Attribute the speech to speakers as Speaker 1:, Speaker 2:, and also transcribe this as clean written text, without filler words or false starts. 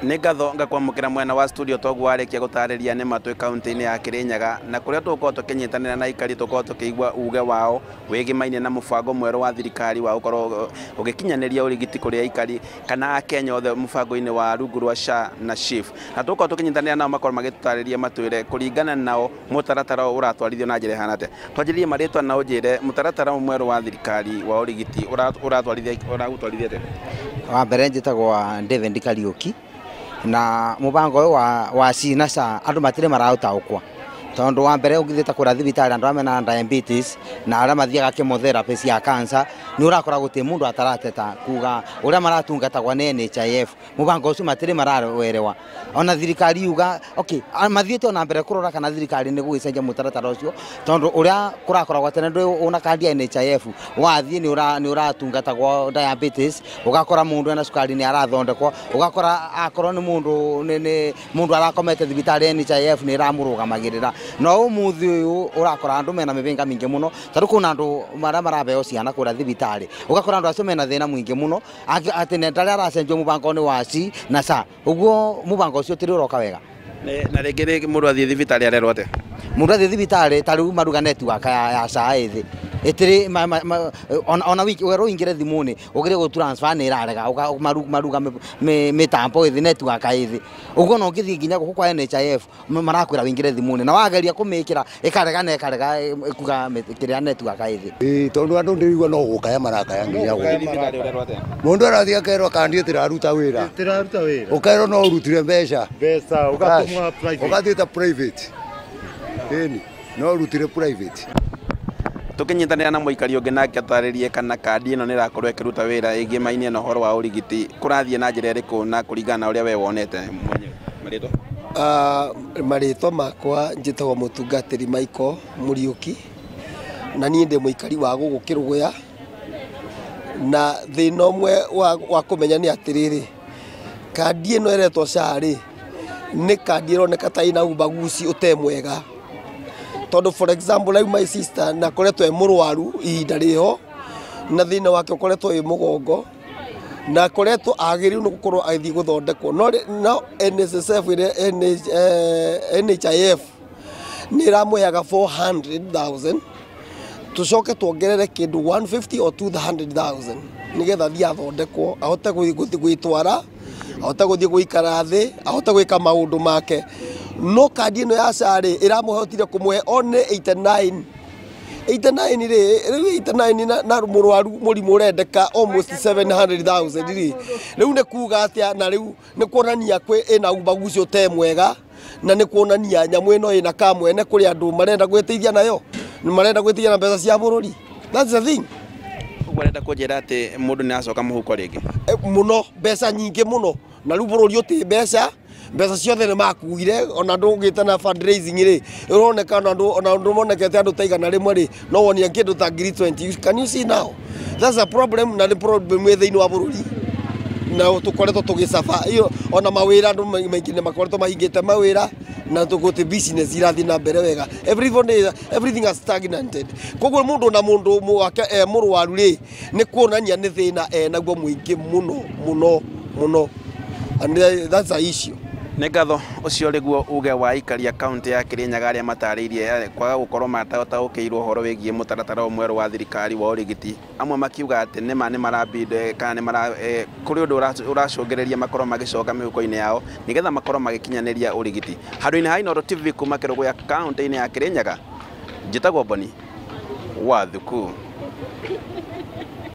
Speaker 1: Nĩ ngatho ngakwamũkĩra mwena wa studio toguo warĩkia gũtarĩria nĩ matwĩ kaunti-inĩ ya Kirinyaga na kũrĩa tũgũkorwo tũkĩnyitanĩra na aikari tũkorwo tũkĩigua uge wao wĩgĩmainie na mũbango mwerũ wa thirikari wa gũkorwo ũgĩkinyanĩria ũrigiti kũrĩ aikari kana akenya othe mũbango-inĩ wa rungu rwa SHA na SHIF, na tũgũkorwo tũkĩnyitanĩra nao makorwo magĩtũtarĩria matwĩre kũringana nao mũtaratara ũyũ ũratwarithio na njĩra ĩhana atĩa. Twanjĩrĩrie marĩtwa na ũnjĩre mũtaratara ũyũ mwerũ wa thirikari wa ũrigiti ũratwarithia ũragũtwarithia atĩa?
Speaker 2: Wa mbere njĩtagwo David Kariuki na mubango ũyũ wa SHI na SHA andũ matirĩ maraũtaũkwa tondu wa mbere ũngĩthiĩte kũrĩa thibitarĩ andũ arĩa mena diabetes na arĩa mathiaga chemotherapy cia cancer nĩ ũrakora gũtirĩ mũndũ atarateta kuga ũrĩa maratungatagwo nĩ NHIF mũbango ũcio matirĩ marawerewa ona thirikari yuga okay mathiĩte ona mbere kũrora kana thirikari nĩ gũgĩcenjia mũtaratara ũcio tondu ũrĩa kũrakoragwo tene ndũ una kandi ya NHIF wathiĩ nĩ ũratungatagwo diabetes ũgakora mũndũ ena cukari nĩ arathondekwo ũgakora akorwo nĩ mũndũ nĩ mũndũ arakomete thibitarĩ NHIF nĩ ĩramũrũgamagĩrĩra no ũmũthĩ ũyũ ũrakora andũ mena mĩhĩnga mĩingĩ mũno tondũ kwĩna andũ marĩa marabeo ciana kũrĩa thibitarĩ ũgakora andũ acio mena thĩna mũingĩ mũno atĩ nĩ ndarĩa aracenjio mũbango-inĩ wa SHI na SHA ũguo mũbango ũcio ũtirĩ ũroka wega.
Speaker 1: Na rĩngĩ rĩngĩ mũndũ athiĩ thibitarĩ arerwo atĩa?
Speaker 2: Mũndũ athiĩ thibitarĩ ta rĩu maruga network ya SHA ĩthĩ ĩtĩrĩ ona wiki werwo ũingĩre thimũ-inĩ ũgerie gũ transfer nĩ ĩrarega maruga mĩtambo ĩthĩ network ĩthĩ ũguo no ũngĩthiĩ nginya gũkũ kwa NHIF marakwĩra wĩingĩre thimũ-inĩ na wageria kũmĩkĩra ĩkarega na ĩkarega ĩkuga kĩrĩa network ĩthĩ.
Speaker 3: Ĩĩ tondũ andũ ndĩrigua no gũkaya marakaya nginya gũkũ.
Speaker 1: Thibitarĩ ũrerwo atĩa?
Speaker 3: Mũndũ arathiĩ akerwo kandi ĩtiraruta wĩra.
Speaker 4: Ĩtiraruta wĩra.
Speaker 3: Ũkerwo no ũrutire mbeca.
Speaker 4: Mbeca ũgatũmwa private.
Speaker 3: Ũgathiĩ ta private. Ĩni no ũrutire private.
Speaker 1: Tukinyitanĩra na mũikari ũngĩ nake atarĩrie kana kandi ĩno nĩ ĩrakorwo ĩkĩruta wĩra ĩgĩmainie na ũhoro wa ũrigiti kũrathiĩ na njĩra ĩrĩkũ na kũringana na ũrĩa we wonete mwenyewe. Marĩtwa?
Speaker 5: Marĩtwa makwa njĩtagwo mũtungatĩri Michael Mũriũki na niĩ ndĩ mũikari wa gũkũ Kĩrũgũya na thĩna ũmwe wa kũmenya nĩ atĩrĩrĩ kandi ĩno ĩretwo SHA rĩ nĩ kandi ĩroneka ta ĩna ubaguci ũte mwega tondu for example rĩu my sister na akoretwo e mũrwaru ihinda rĩho na thĩna wake ũkoretwo wĩ mũgongo na akoretwo agĩrĩirwo nĩ gũkorwo agĩthiĩ gũthondekwo no NSSF ĩrĩa NHIF nĩ ĩramũheaga 400,000 tucoke tuongerere kĩndũ 150 or 200,000 nĩgetha athiĩ athondekwo ahote gwĩtwara ahote gũthiĩ gũikara thĩ ahote gwĩka maũndũ make no kandi ĩno ya SHA rĩ ĩramũhotire kũmũhe only 89 89 rĩ rĩu 89 na mũrwaru mũrimũ ũrendeka almost 700,000 rĩ rĩu nĩ kuga atĩa na rĩu nĩ kuonania kwĩ ĩna ubaguci ũte mwega na nĩ kuonania nyamũ ĩno ĩna kamwene kũrĩ andũ marenda gwĩteithia nayo marenda gwĩteithia na mbeca cia bũrũri. That's the thing.
Speaker 1: Ũguo arenda kũnjĩra atĩ mũndũ nĩ acoka mũhuko rĩngĩ?
Speaker 5: Mũno mbeca nyingĩ mũno na rĩu bũrũri ũtĩ mbeca mbeca ciothe nĩ makuire ona ndũgĩte na fundraising rĩ ũroneka ona andũ monekete andũ ta 100 rĩ no wonia kĩndũ ta 20,000. Can you see now that's a problem na nĩ problem ĩ thĩinĩ wa bũrũri na tũkoretwo tũgĩcaba iyo ona mawĩra andũ maingĩ nĩ makoretwo mahingĩte mawĩra na tũgũtĩ business irathiĩ na mbere wega everything has stagnated koguo mũndũ na mũndũ wake mũrwaru rĩ nĩ kuonania nĩ thĩna enaguo mũingĩ mũno mũno mũno and that's a issue.
Speaker 1: Nĩ ngatho ũcio rĩguo uge wa aikari a kaunti ya Kirinyaga arĩa matarĩirie kwaga gũkorwo mataũkĩirwo ũhoro wĩgiĩ mũtaratara ũyũ mwerũ wa thirikari wa ũrigiti amwe makiuga atĩ nĩma nĩ marabinde kana nĩ mara kũrĩ ũndũ ũracũngĩrĩria makorwo magĩcoka mĩhuko-inĩ yao nĩgetha makorwo magĩkinyanĩria ũrigiti. Handũ-inĩ ha Inooro TV kuma Kĩrũgũya kaunti-inĩ ya Kirinyaga njĩtagwo Boni wa Thuku.